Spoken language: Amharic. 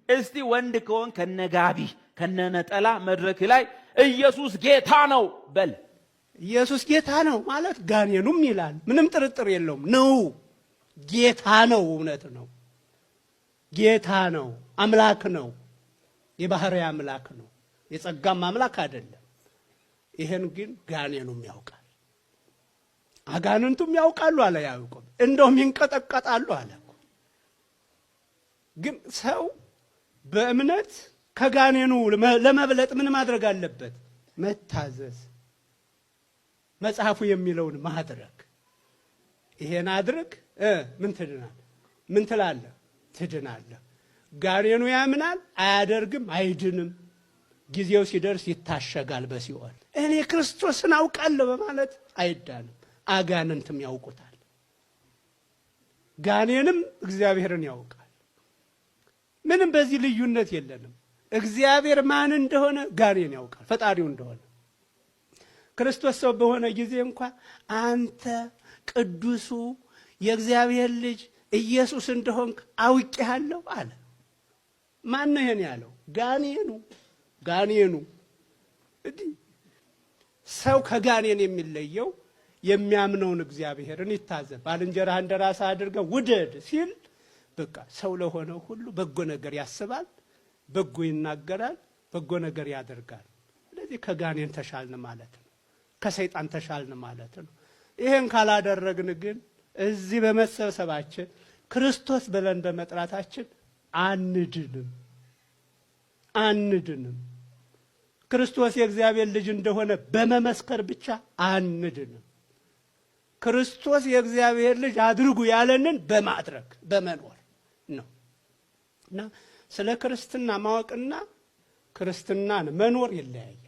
እስቲ ወንድ ከሆን ከነጋቢ ከነነጠላ መድረክ ላይ ኢየሱስ ጌታ ነው በል። ኢየሱስ ጌታ ነው ማለት ጋኔኑም ይላል፣ ምንም ጥርጥር የለውም። ነው ጌታ ነው፣ እውነት ነው። ጌታ ነው፣ አምላክ ነው፣ የባህሪ አምላክ ነው፣ የጸጋም አምላክ አይደለም። ይሄን ግን ጋኔኑም ያውቃል፣ አጋንንቱም ያውቃሉ አለ ያዕቆብ። እንደውም ይንቀጠቀጣሉ አለ። ግን ሰው በእምነት ከጋኔኑ ለመብለጥ ምን ማድረግ አለበት? መታዘዝ፣ መጽሐፉ የሚለውን ማድረግ። ይሄን አድርግ ምን ትድናል? ምን ትላለህ? ትድናለህ። ጋኔኑ ያምናል፣ አያደርግም፣ አይድንም። ጊዜው ሲደርስ ይታሸጋል በሲኦል። እኔ ክርስቶስን አውቃለሁ በማለት አይዳንም። አጋንንትም ያውቁታል። ጋኔንም እግዚአብሔርን ያውቃል። ምንም በዚህ ልዩነት የለንም። እግዚአብሔር ማን እንደሆነ ጋኔን ያውቃል፣ ፈጣሪው እንደሆነ። ክርስቶስ ሰው በሆነ ጊዜ እንኳ አንተ ቅዱሱ የእግዚአብሔር ልጅ ኢየሱስ እንደሆንክ አውቄሃለሁ አለ። ማን ነው ይሄን ያለው? ጋኔኑ። ጋኔኑ እንዲህ ሰው ከጋኔን የሚለየው የሚያምነውን እግዚአብሔርን ይታዘብ፣ ባልንጀራህ እንደ ራስህ አድርገህ ውደድ ሲል በቃ ሰው ለሆነ ሁሉ በጎ ነገር ያስባል፣ በጎ ይናገራል፣ በጎ ነገር ያደርጋል። ስለዚህ ከጋኔን ተሻልን ማለት ነው፣ ከሰይጣን ተሻልን ማለት ነው። ይሄን ካላደረግን ግን እዚህ በመሰብሰባችን ክርስቶስ ብለን በመጥራታችን አንድንም አንድንም። ክርስቶስ የእግዚአብሔር ልጅ እንደሆነ በመመስከር ብቻ አንድንም። ክርስቶስ የእግዚአብሔር ልጅ አድርጉ ያለንን በማድረግ በመኖር ነው። እና ስለ ክርስትና ማወቅና ክርስትናን መኖር ይለያያል።